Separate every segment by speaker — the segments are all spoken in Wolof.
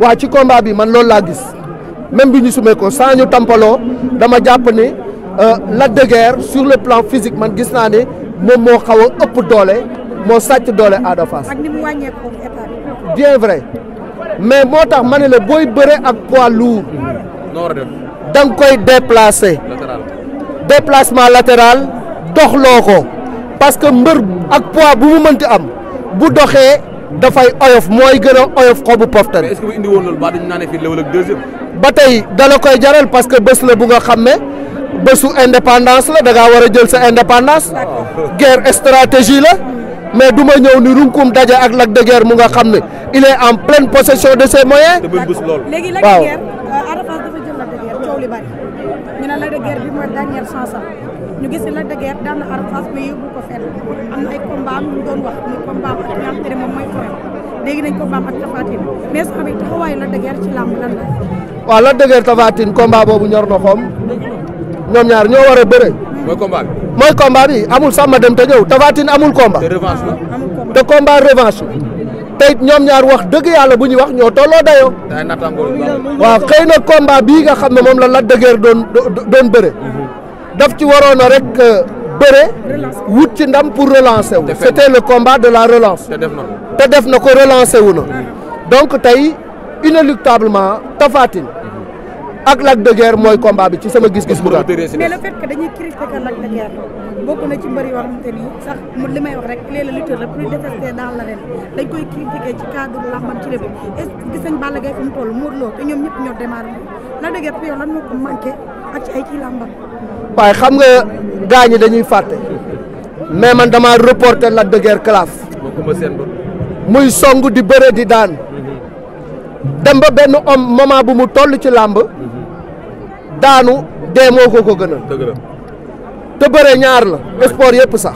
Speaker 1: waa ci combat bi man loolu laa gis même bi ñu sumee ko sans ñu tampaloo dama jàpp ni Lac de Guiers sur le plan physique man gis naa ne moom moo xaw a ëpp doole moo sàcc doole Ada Fass.
Speaker 2: ak ni mu wàññeeku état bi.
Speaker 1: bien vrai mais moo tax ma ne la booy bëre ak poids lourd da nga koy déplacer déplacement latéral doxloo ko parce que mbër ak poids bu mu mënti am bu doxee dafay oyof mooy gën a oyof xobu poftan.
Speaker 3: est-ce que bu indi woon loolu ba dañu naan fii léwal ak deuxième.
Speaker 1: ba tey dala koy jaral parce que bés la bu nga xam ne bésu indépendance la da ngaa war a jël sa indépendance guerre stratégie la mais du ma ñëw ni runkum daje ak Lac de Guiers mu nga xam ne il est en pleine possession de ses moyens.
Speaker 2: léegi Lac de Guiers Ada Fass dafa jël Lac de Guiers coow li bari ñu ne Lac de Guiers bi mooy dernière chance ñu gis ne Lac de Guiers daan na Ada Fass mais yóbbu ko fenn am na ay combat am ñu doon wax ni combat ak nga xam te ne moom mooy frère léegi nañ combat ak Tapha Tine mais sax bi taxawaayu Lac de Guiers ci làmb lan la.
Speaker 1: waaw Lac de Guiers Tapha Tine combat boobu ñor na xoom ñoom ñaar ñoo war a bëre.
Speaker 3: mooy combat bi.
Speaker 1: mooy combat bi amul sàmm dem te ñëw Tapha Tine amul combat.
Speaker 3: te revanche la.
Speaker 1: te combat revanche tey ñoom ñaar wax dëgg yàlla bu ñuy wax ñoo tolloo dayoo. waaw xëy na combat bii nga xam ne moom la Lac de Guiers doon bëre. daf ci waroon a rek bëre wut ci ndam pour relancer wu. c'était le combat de la relance. te def na ko relancer wu na. donc tey inéluctablement Tapha Tine ak Lac de Guiers mooy combat bi ci sama gis-gis bu gàtt.
Speaker 2: mais le fait que dañuy critiquer Lac de Guiers bokk na ci mbër yoo xamante ni sax li may wax rek il est le lutteur le plus détesté dans l'arène dañ koy critiquer ci cadre làmbam ci lépp est-ce que gis nañ Balla Gaye fi mu toll Modou Lo te ñoom ñëpp ñoo démarré Lac de Guiers pour yow lan moo ko manqué ak ci ay ci làmbam.
Speaker 1: waaye xam nga gars ñi dañuy fàtte mais man dama reporter Lac de Guiers claf muy song di bëre di daan dem ba benn homme moment bu mu toll ci làmb daanu dee moo ko gënal. te bëre ñaar la sport yëpp sax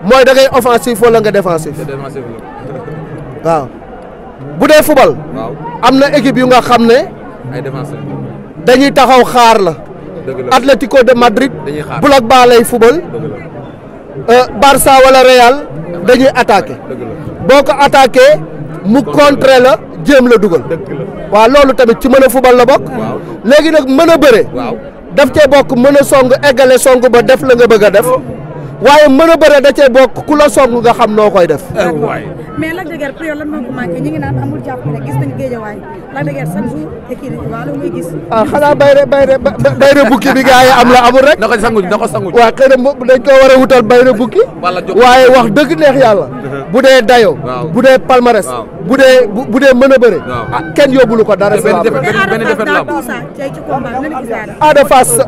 Speaker 1: mooy da ngay offensif wala nga défensif waaw bu dee fubal am na équipe yu nga xam ne dañuy taxaw xaar la Atlético de Madrid Black Ball lay fubal Barça wala Real dañuy attaqué boo ko attaqué mu contrer la jéem la dugal waaw loolu tamit ci mën a fubal la bokk léegi nag mën a bëre daf cee bokk mën a song eggale song ba def la nga bëgg a def waaye mën a bëre da cee bokk ku la song nga xam noo koy def.
Speaker 2: mais Lac de Guiers pour yow lan moo ko manqué ñu ngi naan amul jàppale gis nañu géejawaay Lac de Guiers chaque jour équilibre waaw la muy gis.
Speaker 1: ah xanaa bayre bukki bi gars yi am la amul rek.
Speaker 3: na ko sanguñ na ko sanguñ.
Speaker 1: waaw xëy na dañ ko war a wutal bayre bukki. waaye wax dëgg neex yàlla. bu dee dayo bu dee palmarès. bu dee mën a bëre. kenn yóbbulu ko dara.
Speaker 3: benn defet la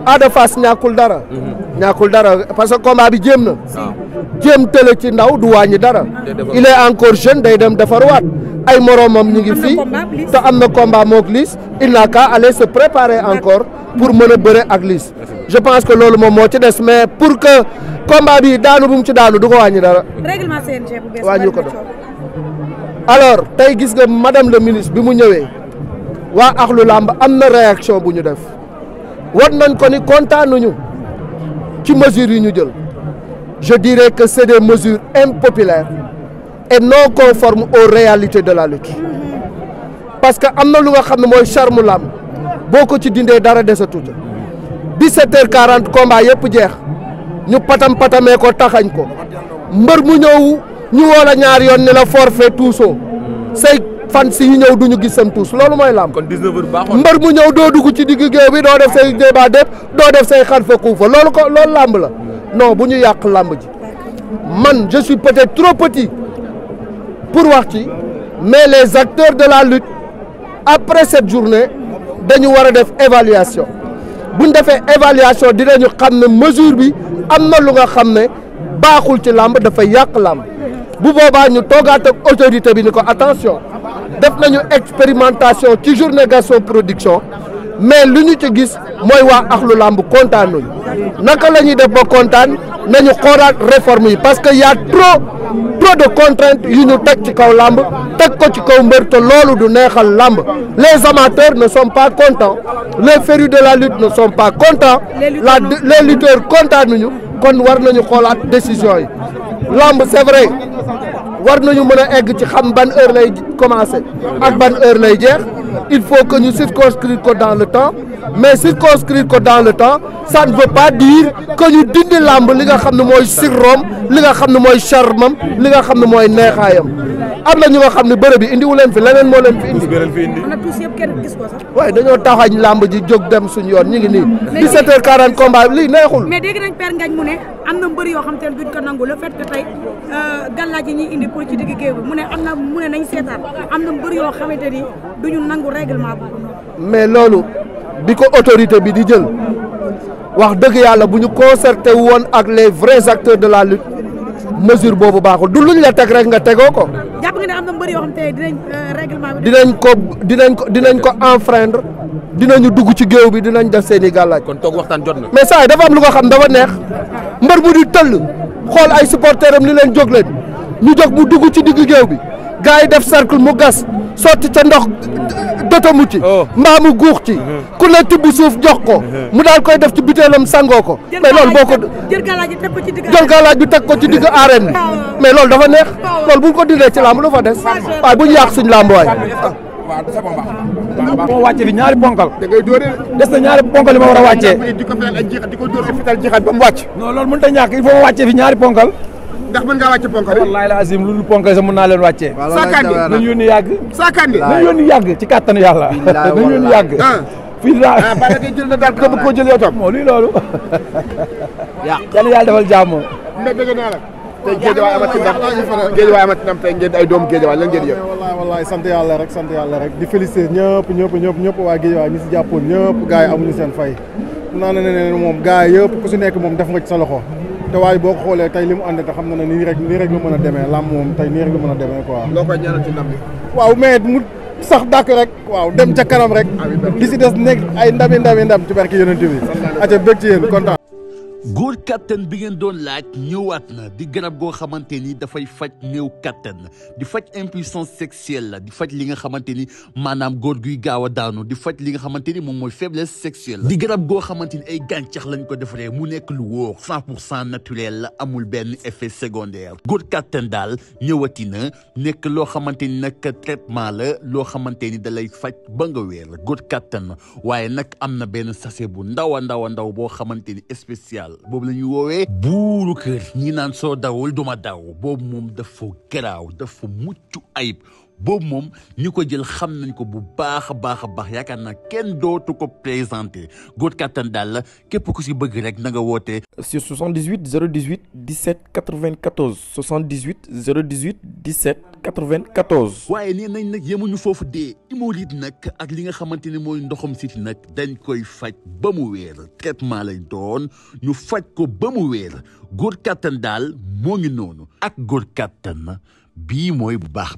Speaker 1: Ada Fass ñàkkul dara. ñàkkul dara parce que combat bi jéem na. jéem tële ci ndaw du wàññi dara. il est encore jeune day dem defarwaat ay moromam ñu ngi fii te am na combat mook Liss il n'a qu'à aller se préparer encore pour mën a bëre ak Liss je pense que loolu moom moo ci des mais pour que combat bi daanu bu mu ci daanu du ko wàññi dara.
Speaker 2: règlement CNG bu bees
Speaker 1: wàññi ko doon alors tey gis nga madame le ministre bi mu ñëwee waa axlu làmb am na réaction bu ñu def war nañ ko ni kontaanuñu ci mesures yi ñu jël. Je dirais que c'est des mesures impopulaires et non conformes aux réalités de la lutte parce que am na lu nga xam ne mooy charme làmb boo ko ci dindee dara desa tuuti 17h40 combat yëpp jeex ñu patamee ko taxañ ko mbër mu ñëw ñu woo la ñaar yoon ni la forfait tuusoo say fan si ñu ñëw duñu gis sam tuus loolu mooy làmb.
Speaker 3: kon 19h baaxoon
Speaker 1: mbër mu ñëw doo dugg ci digg géew bi doo def say débat dépp doo def say xar fa kuufa loolu làmb la. non bu ñu yàq làmb ji man je suis peut-être trop petit pour wax ci mais les acteurs de la lutte après cette journée dañu war a def évaluation bu ñu defee évaluation dinañu xam ne mesure bi am na lu nga xam ne baaxul ci làmb dafay yàq làmb bu boobaa ñu toogaat ak autorité bi ni ko attention def nañu expérimentation ci journée Gaston Production mais lu ñu ci gis mooy waa axlu làmb kontaan nañu naka la ñuy def ba kontaan nañu xoolaat réforme yi parce que y a trop de contraintes yu ñu teg ci kaw làmb teg ko ci kaw mbër te loolu du neexal làmb les amateurs ne sont pas contents les férus de la lutte ne sont pas contents les lutteurs kontaan nañu kon war nañu xoolaat décision yi làmb c'est vrai war nañu mën a egg ci xam ban heure lay commencer ak ban heure lay jeex il faut que ñu circonscrire ko dans le temps mais circonscrire ko dans le temps ça ne veut pas dire que ñu dindi làmb li nga xam ne mooy sirrom li nga xam ne mooy charmam li nga xam ne mooy neexaayam am na ñu nga xam ne bërëb bi indiwu leen fi leneen moo leen fi indi. waaye dañoo taxañ làmb ji jóg dem suñu yoon ñu ngi nii. 17h40 combat lii neexul.
Speaker 2: mais dégg nañ Père Ngagne mu ne am na mbër yoo xam te ne duñ ko nangu le fait que tey gàllaaj yi ñuy indi pour ci digg géew bi mu ne nañ seetaan am na mbër yoo xamante ni duñu nangu règlement boobu noonu.
Speaker 1: mais loolu bi ko autorité bi di jël wax dëgg yàlla bu ñu concerté woon ak les vrais acteurs de la lutte mesure boobu baaxul du luñ la teg rek nga tegoo ko.
Speaker 2: jàpp nga ne am na mbër yoo xam te dinañ règlement bi.
Speaker 1: dinañ ko enfreindre dinañu dugg ci géew bi dinañ def seen i gàllaaj.
Speaker 3: kon toog waxtaan jot na.
Speaker 1: mais saa yi dafa am lu ko xam dafa neex mbër mu di tëll xool ay supporters am ni leen jóg leen ñu jóg mu dugg ci digg géew bi gars yi def cercle mu gas sotti ca ndox dotamu ci. mbaa mu guux ci. ku ne tibb suuf jox ko. mu daal koy def ci butéelam sangoo ko. mais loolu boo ko
Speaker 2: jël gàllaaj bi teg ko ci digg.
Speaker 1: jël gàllaaj bi teg ko ci digg arène bi mais loolu dafa neex loolu bu ñu ko dindee ci làmb lu fa des waaye bu ñu yàq suñu làmb waay.
Speaker 4: moo wàcce fi ñaari ponkal des na ñaari ponkal yi ma war a wàccee
Speaker 5: di ko dóor ay fital jixaat ba mu wàcc.
Speaker 4: non loolu mënut a ñàkk il faut ma wàccee fi ñaari ponkal
Speaker 5: ndax mën ngaa wàcce ponkal yi.
Speaker 4: wallaahi la azim lu ponkal sax mën naa leen wàccee.
Speaker 5: saakandi
Speaker 4: nañu yónni yàgg.
Speaker 5: saakandi
Speaker 4: nañu yónni yàgg ci kàttanu yàlla. nañu yónni yàgg. fii daa
Speaker 5: Balla Gaye jël na daal ko bëgg koo jël yow tam.
Speaker 4: moo luy loolu. yàlla defal jàmm.
Speaker 5: mais dëgg naa la. tey géejawaay amati ndam géejawaay amati ndam tey ngeen ay doomu géejawaay lan ngeen yëg.
Speaker 6: wallaay sant yàlla rek di féliciter ñëpp waa géejawaay ñi si jàppoon ñëpp gars yi amuñu seen fay. naa ne moom gars yi yëpp ku si nekk moom def nga ci sa loxo te waaye boo ko xoolee tey li mu ànd te xam na ne nii rek la mën a demee làmb moom tey nii rek la mën a demee quoi.
Speaker 5: loo koy ñaanal ci ndam bi.
Speaker 6: waaw mais mu sax dàkk rek waaw dem ca kanam rek li si des nekk ay ndam ci barke yonent bi aca bëgg ci yéen kontaan.
Speaker 7: góor kattan bi ngeen doon laaj ñëwaat na di garab goo xamante ni dafay faj néew kattan di faj impuissance sexuelle la di faj li nga xamante ni maanaam góor guy gaaw a daanu di faj li nga xamante ni moom mooy faiblesse sexuelle di garab goo xamante ni ay gàncax lañ ko defaree mu nekk lu wóor 100% naturel la amul benn effet secondaire góor kattan daal ñëwati na nekk loo xamante ni nag traitement la loo xamante ni da lay faj ba nga wér góor kattan waaye nag am na benn sachet bu ndaw a ndaw boo xamante ni spécial boobu la ñuy woowee buuru kër ñi naan soo dawul duma daw boobu moom dafa garaaw dafa mucc ayib boobu moom ñi ko jël xam nañ ko bu baax a baax yaakaar naa kenn dootu ko présenté góor kattan daal la képp ku si bëgg rek na nga woote
Speaker 8: sur 78 018 17 94 78 018 17 94.
Speaker 7: waaye nee nañ nag yemuñu foofu dee hémorroïde nag ak li nga xamante ni mooy ndoxam siti nag dañ koy faj ba mu wéer traitement lay doon ñu faj ko ba mu wéer góor kattan daal moo ngi noonu ak góor kattan bii mooy bu baax